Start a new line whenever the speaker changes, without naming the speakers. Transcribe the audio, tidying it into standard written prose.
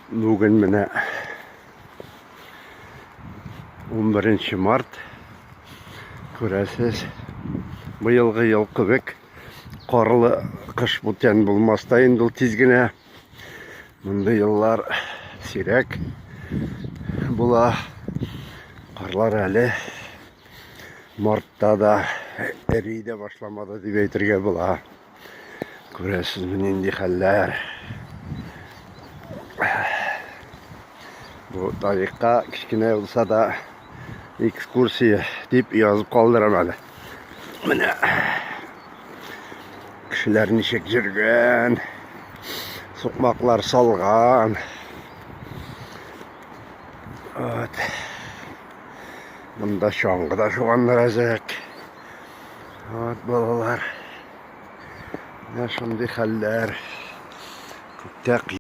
Бүген менә 11 март. Күрәсез, быелгы ел кебек карлы кыш бүтән булмас та инде ул тиз генә. Мондый еллар сирәк була. Карлар әле мартта да эри дә башламады дип әйтергә була. Күрәсезме нинди хәлләр. Бу тарихка кечкенә булса да экскурсия дип язып калдырам әле. Менә кешеләр ничек йөргән, сукмаклар салган. Вот. Монда чаңгы да шуганнар әзрәк. Вот балалар. Менә шундый хәлләр. Күктә.